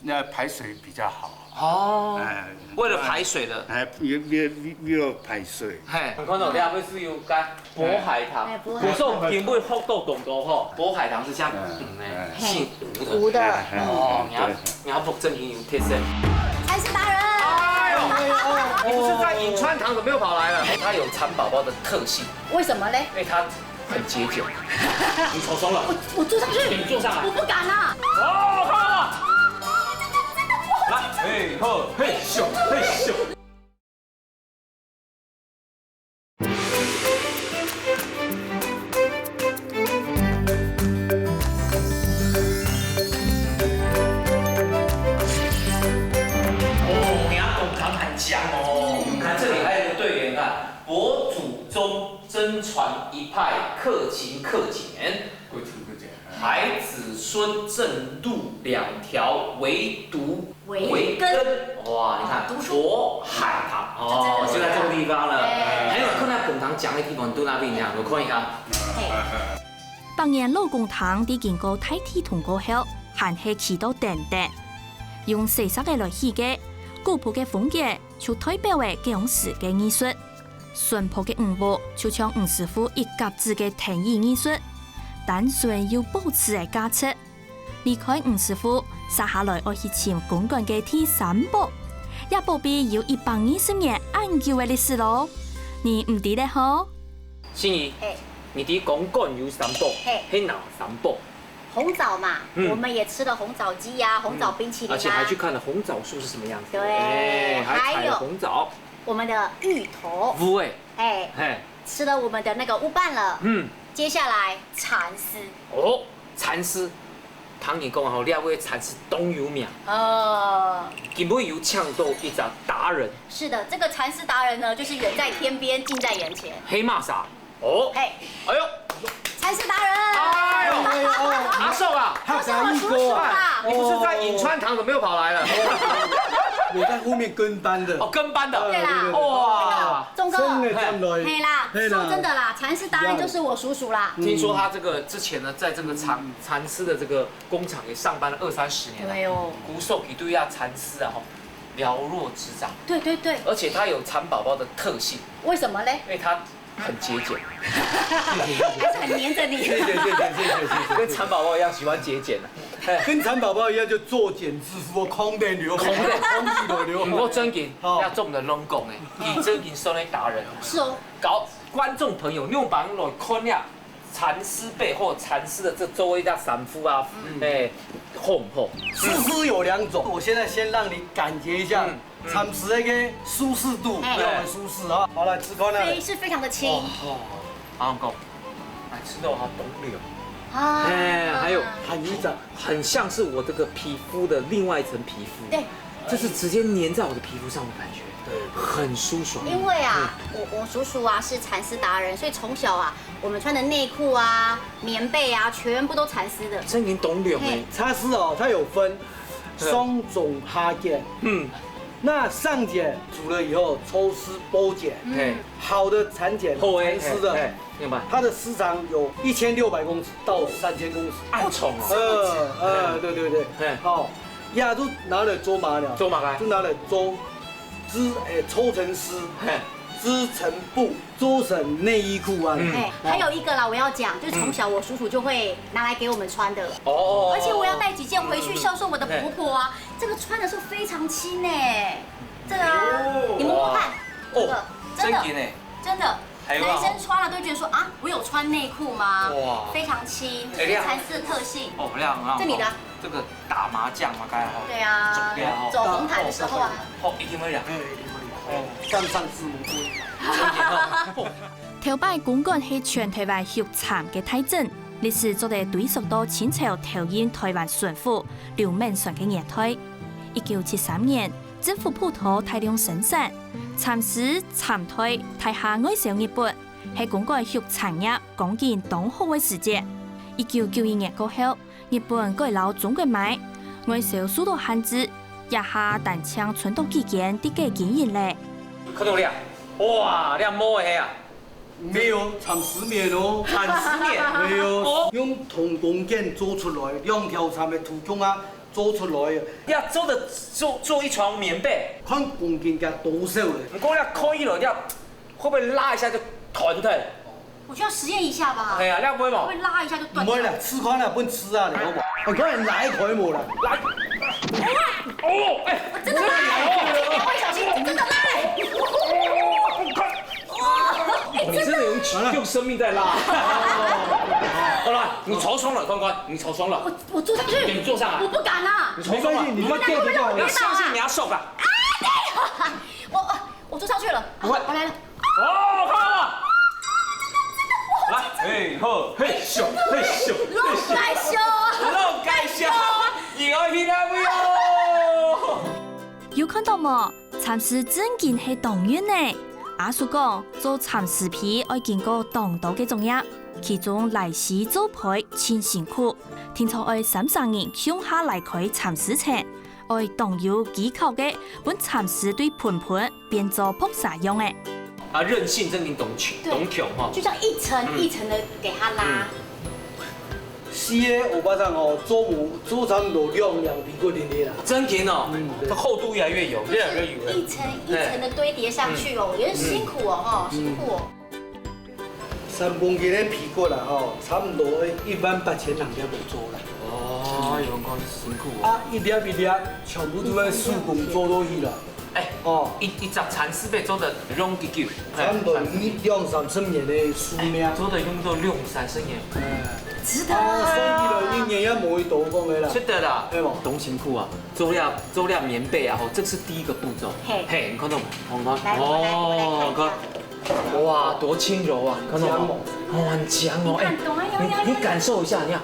那排水比较好。哦，哎，為了排水的。哎，為為為為了排水。嘿，你看到這位是有个渤海棠，哎，渤海棠。古時候根本學到懂得吼，渤海棠是像，嗯，哎，姓吳的。吳的。哦，你要你要不正經有特色。菜市达人。哎呦，你不是在银川堂怎么又跑来了？它有蚕宝宝的特性，为什么嘞？因为它 很节俭。你坐松了。我我坐上去，你坐上来。我不敢啊。哦，好了。来，嘿吼，嘿咻，嘿咻。哦，你要懂长谈讲哦。你看这里还有一个对联，看。 伯祖宗曾传一派克勤克俭，克勤克俭，哎。孩子孙正路两条唯独唯根。唯根。哇，你看，哦，读书。渤海棠，哦，就在这个地方了。哎。还有，看到董堂讲的地方，都那边一样，我看一下。嘿。百年老公堂在经过大地动过后，还系起到等等，用细石仔来起个，古朴个风格 就代表了該央時个藝術。純樸个五屋就像吳師傅一甲子个藤椅藝術，單純又保持个價值。離開吳師傅，續下來愛去尋公館个第三寶，這寶貝有一百二十年恁久个歷史咯。你毋知咧吼？心怡，嘿。你知公館有三寶，嘿。係哪三寶？ 红枣嘛，嗯。我们也吃了红枣鸡呀、红枣冰淇淋啊。嗯，而且还去看了红枣树是什么样子。对，哎，还采了红枣。还有我们的芋头。芋仔。哎，嘿。吃了我们的那个乌饭了。嗯。接下来蚕丝。哦，蚕丝，唐人讲吼，你还会蚕丝当有名。哦。根本有抢到一只达人。是的，这个蚕丝达人呢，就是远在天边，近在眼前。黑玛莎。 哦，嘿。哎呦，蚕丝达人。哎呦，哎呦，阿寿啊，他是我叔叔啦。哎，你不是在银川堂，怎么又跑来了？我在后面跟班的。哦，跟班的。对啦。哇。忠哥，真的，真的。嘿啦，嘿啦。说真的啦，蚕丝达人就是我叔叔啦。听说他这个之前呢，在这个蚕，蚕丝的这个工厂也上班了二三十年了。对哦。古时候一对啊，蚕丝啊，吼，了若指掌。对对对。而且它有蚕宝宝的特性。为什么嘞？因为它 很节俭。还是很黏着你。谢谢谢谢谢谢谢谢。跟蚕宝宝一样喜欢节俭啊。跟蚕宝宝一样，就作茧自缚，空等流，空等空气流流。毋过正经，好。要做我们的龙讲诶，你正经算个达人。是哦。搞观众朋友，你有帮我看了蚕丝背后蚕丝的这周围的衫裤啊，嗯。哎，好不好？丝丝有两种，我现在先让你感觉一下。嗯。 蚕丝个舒适度，哎。要很舒适啊。好，来，试看啊。非，是非常的轻。哦，阿公，来吃到它冻流。啊。哎，还有很一层，很像是我这个皮肤的另外一层皮肤。对。就是直接粘在我的皮肤上的感觉，对。很舒爽。因为啊，嗯。我，我叔叔啊是蚕丝达人，所以从小啊，我们穿的内裤啊、棉被啊，全部都蚕丝的。真经冻流呢。嘿。蚕丝哦，它有分 上中下茧。嗯。那上茧煮了以后抽丝剥茧，嗯。嘿。好的蚕茧，好的，蚕丝的，嘿，嘿，明白。它的丝长有一千六百公尺到三千公尺。暗虫哦。呃，呃，对对对。嘿。好，呀，就拿来做嘛了，做嘛个？就拿来做织，哎，抽成丝，嘿，织成布，做成内衣裤啊。嗯。哎，还有一个啦，我要讲，就是从小我叔叔就会拿来给我们穿的，哦，而且我要带几件回去孝顺我的婆婆啊。这个穿的时候非常轻哎，这个啊，哦，你摸摸看，哇，这个，哦，真的，真的哎。真的，还有啊，男生穿了都觉得说啊，我有穿内裤吗？哇，非常轻，这是蚕丝的特性。哦，亮啊，这你的啊。这个打麻将嘛，刚才吼，对啊，走红毯的时候啊。哦，一定会亮。哎，一定会亮。哦，上上字母不一样。头擺公館係全台灣畜產个大鎮，歷史做得追溯到清朝投入台灣巡撫劉銘傳个年代。一九七三年，政府普渡大量生產，蠶絲、蠶袋大量外銷日本，係公館畜產業光景當好个時節。一九九一年過後， 日本改摎中國買，外銷受到限制，這下單淨伸到幾間在該經營咧。看到了，哇，這毛个係啊？沒有，蠶絲綿哦。蠶絲綿？沒有，哦，用童工件做出來，兩條蠶个圖樣啊，做出來个。這做得做，做一床棉被？看工件个多少咧。毋過這開起來，這會不會拉一下就斷掉？ 我就要实验一下吧。哎呀，那不會嘛？会不会拉一下就断掉？毋會啦，試看啦，分試啊，你好無？你看你拉開無啦？來，哦，哎，我真的拉了，我不小心，真的拉了。哇，哎，你真的有用生命在拉。好了，你超爽了，关关，你超爽了。我我坐上去，你坐上来，我不敢啊。你超爽了，没关系，你就坐着就好了。你要相信你要瘦吧。啊，对，我我坐上去了，不会，我来了。 哦，看到了。來，嘿吼，嘿咻，嘿咻，嘿咻，老介紹，老介紹，你愛去哪位哦？有看到無？蠶絲真經係當韌呢。阿叔講，做蠶絲被愛經過當多个種業，其中拉絲做胚盡辛苦，定著愛三儕人共下拉開蠶絲層，愛當有技巧个，分蠶絲對盆盆 變做薄紗樣仔。啊，韌性真經當強，對，當強吼。就像一層一層的給它拉。嗯。四个歐巴桑哦，做無，做差不多兩兩皮過點點啦。真經哦，嗯，對。它厚度越來越有，越來越有了。一層一層的堆疊上去哦，哎。也是辛苦哦，吼，嗯。辛苦哦。 三公斤个皮革啦，吼，差不多一萬八千人就會做啦。哦，有人講辛苦哦。啊，一粒一粒全部都愛手工做落去啦。哎，哦。一，一隻蠶絲被做得用幾久？差不多兩三十年个壽命。哎，做得用到兩三十年。哎。值得啊。啊，算起來一年也無幾多講个啦。值得啦。對無？當辛苦啊，做了，做了棉被啊，吼，這是第一個步驟。嘿。嘿，你看到無？看，看。來，我來，我來看一下。哦，看。 哇，多輕柔啊！你看到嗎？很強哦。哦，很強哦。你看，哎，懂啊，有，有，有。你，你感受一下，你看。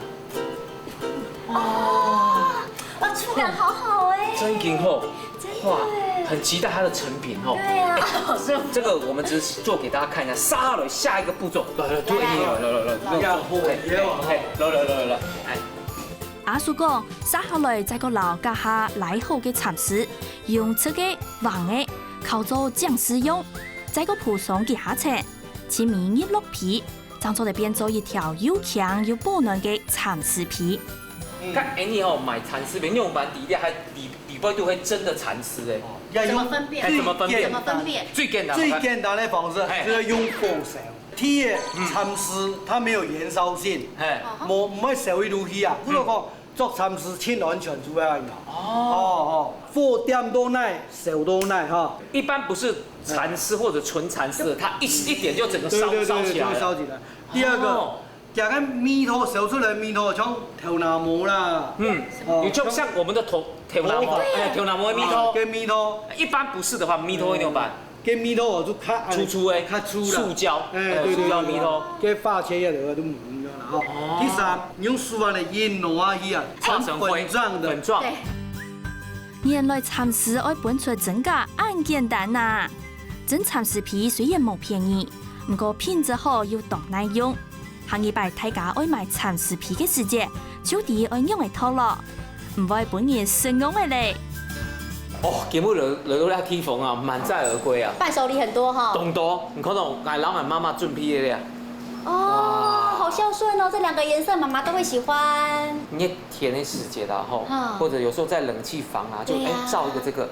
哦，哇，觸感好好哎。真經吼，真的。哇，很期待它的成品吼。對啊，好舒服。這個我們只是做給大家看一下，接下來下一個步驟，來，來，來，來，來，來，來，來，來，來，來，來，來，來，來，來，來。 阿叔講，續下來再過摎這下拉好个蠶絲，用直个、橫个，敲做井絲樣，再過鋪上幾下層，盡尾入落皮，正做得變做一條又輕又保暖个蠶絲被。嗯。看Annie吼，買蠶絲被，因為我們底下還底，底背都會真的蠶絲欸。哦，要用怎麼分辨？哎，怎麼分辨？怎麼分辨？最簡單，最簡單的方式，嘿。就是用火燒。 第一，嗯。蠶絲它沒有燃燒性，嘿。無，毋會燒一路去啊。嗯。比如講，做蠶絲盡安全就係恁樣。哦。哦，哦，火點到哪，燒到哪哈。一般不是蠶絲或者純蠶絲的，它一，一點就整個燒，對，對，對，燒起來了。就會燒起來。第二個，哦。這個味道燒出來的味道像頭那毛啦。嗯，哦，也就像我們的頭，頭那毛，頭髮。哎，頭那毛的味道。啊，跟味道。一般不是的話，味道會怎麼辦？ 該味道哦，就較粗粗的，較粗啦。塑膠，哎，對，對，塑膠味道。該化纖維的都無用了哈。哦。第三，你用手啊來印落下去啊，畫成灰，成粉狀的。粉狀。對。原來蠶絲愛分出真假恁簡單啊！真蠶絲被雖然無便宜，毋過品質好又當耐用。 下二擺大家愛買蠶絲被个時節，就知愛仰仔擇囉，毋會分人失望个咧。哦，今日來，來到這地方啊，滿載而歸啊。伴手禮很多哈。當多，你看到𠊎摎𠊎媽媽準備个咧。哦，哇。好孝順哦，這兩個顏色媽媽都會喜歡。熱天的時節啦，吼，嗯。或者有時候在冷氣房啊，就，對啊。哎，罩一個這個。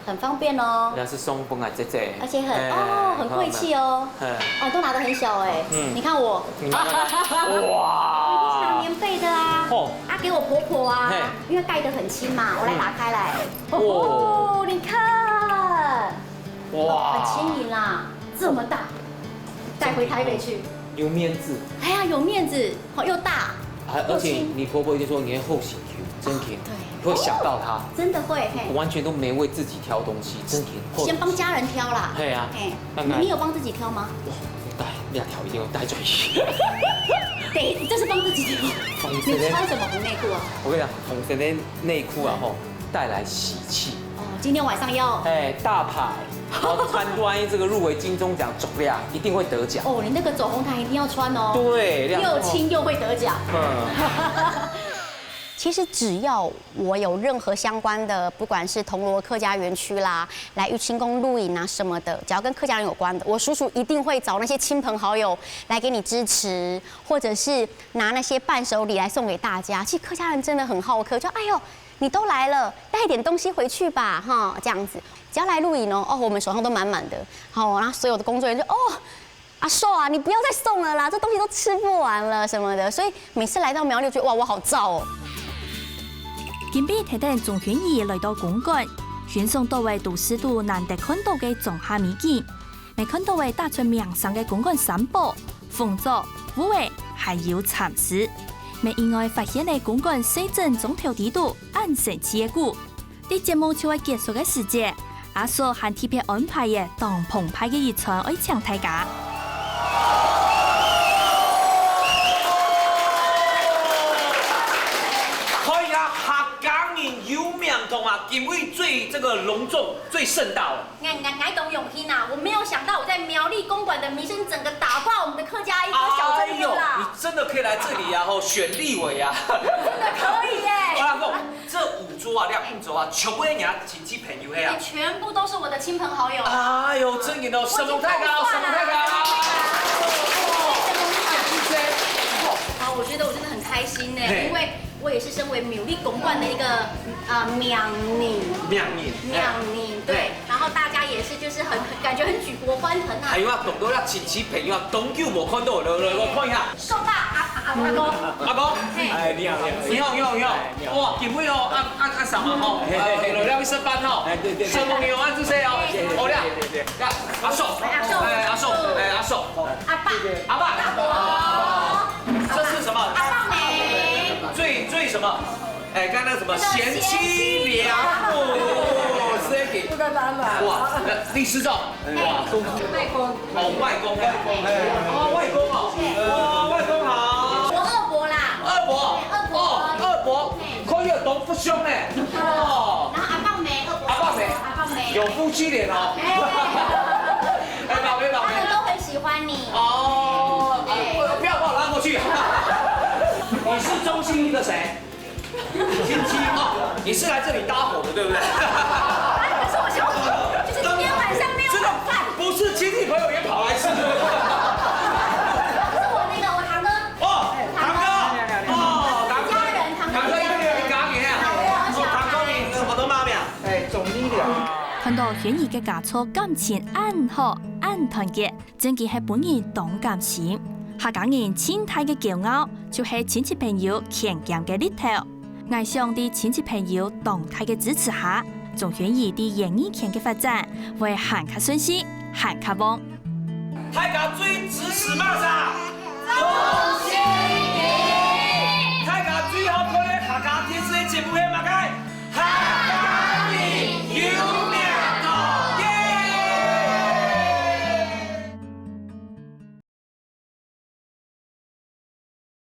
很方便哦。那是送分啊，姐姐。而且很哦，很贵气哦。嗯，哦，都拿得很小哎。嗯你看我，你拿拿看，我哇是，棉被的啊。哦，啊，给我婆婆啊嘿，因为盖得很轻嘛，我来打开来。嗯哦，你看，哇很轻盈啊，这么大，带回台北去。有面子，哎呀，有面子，哦，又大，而而且你婆婆一定说你很后心 Q，真 Q，对会想到她，真的会嘿，完全都没为自己挑东西，真 Q。先帮家人挑啦。嘿啊嘿，当然你有帮自己挑吗？带那条一定要带转去。对，这是帮自己挑。放你穿什么红内裤啊？我跟你讲，红色的内裤啊吼，带来喜气。哦，今天晚上要哎，大牌，然后参观这个入围金钟奖，走呀，一定会得奖。哦，你那个走红毯一定要穿哦。对，亮又轻又会得奖。嗯，其实只要我有任何相关的，不管是铜锣客家园区啦，来玉清宫露营啊什么的，只要跟客家人有关的，我叔叔一定会找那些亲朋好友来给你支持，或者是拿那些伴手礼来送给大家。其实客家人真的很好客，就哎呦，你都来了，带点东西回去吧，哈，这样子。只要来露营哦，哦，我们手上都满满的，好，然后所有的工作人员就哦。阿寿啊，你不要再送了啦，这东西都吃不完了什么的，所以每次来到苗栗，我觉得哇，我好燥哦。今晡日同鍾軒怡來到公館，欣賞到个都市肚難得看到个莊下美景。𠊎看到个打出名聲个公館三寶：紅棗、芋仔，還有蠶絲。𠊎意外發現个公館細整莊頭底肚恁神奇个故。 在節目就愛結束个時節，阿叔還特別安排个當澎湃个一餐愛請大家。可以啊，客家人有名堂啊，今晡日最這個隆重、最盛大了。 哎，哎，哎，董永兴啊，我没有想到我在苗栗公馆的名聲整个打爆我们的客家一个小镇了啦。你真的可以來這裡啊，吼，選立委啊。真的可以耶。我跟你講，這五桌啊，這五桌啊，全部都是你的親戚朋友的啊哎，。全部都是我的親朋好友。哎呦，真的哦，什麼太高，什麼太高。好，我觉得我真的很开心呢，嘿因为我也是身为苗栗公馆的一个呃苗民，苗民，苗民，对，然后大家也是就是很很感觉很举国欢腾啊還。有啊，當多親戚朋友啊，當久無看到了，來，我看一下。送吧，阿阿阿公，阿公，嘿，哎，你好，你好。你好，你好，你好。哇，今晡日哦，按按按什麼吼？嘿嘿嘿呃，來了一食飯吼。哎，對對對。什麼牛啊，這些哦。嘿嘿嘿好了嘿嘿嘿。那阿叔，哎阿叔哎阿叔，哎阿叔，阿爸，阿爸，阿伯，這是什麼？阿爸梅，最最什麼？哎，剛剛什麼那個賢妻良母，這個不敢打嘛。哇，那李師長，哇，外公，哦外公，外公，哦外公哦，哦外公好。我二伯啦，二伯，二伯哦二伯，可以有東福兄呢，哦，然后阿爸梅，二伯，阿爸梅阿爸梅，有夫妻臉哦。哎，哎，老妹老妹他们，都很喜欢你。哦，哎不要把我拉過去。你是鍾欣怡的誰？親戚哦，你是來這裡搭伙的對不對？哎，可是我想，就是今天晚上没有這個晚飯。不是親戚朋友也跑來吃的。可是我那个我堂哥，哦，堂哥，哦，堂哥，家人，堂哥堂哥一定有一家人啊。哦，堂哥你我都媽咪啊。哎，總理了。看到軒怡个家族感情恁好、恁團結，真經係分人當感心。客家人盡大个驕傲，就係親戚朋友牽肩个力頭。𠊎想在親戚朋友當大个支持下，鍾軒怡在演藝圈个發展會還較順心，還較旺。大家最支持麼儕？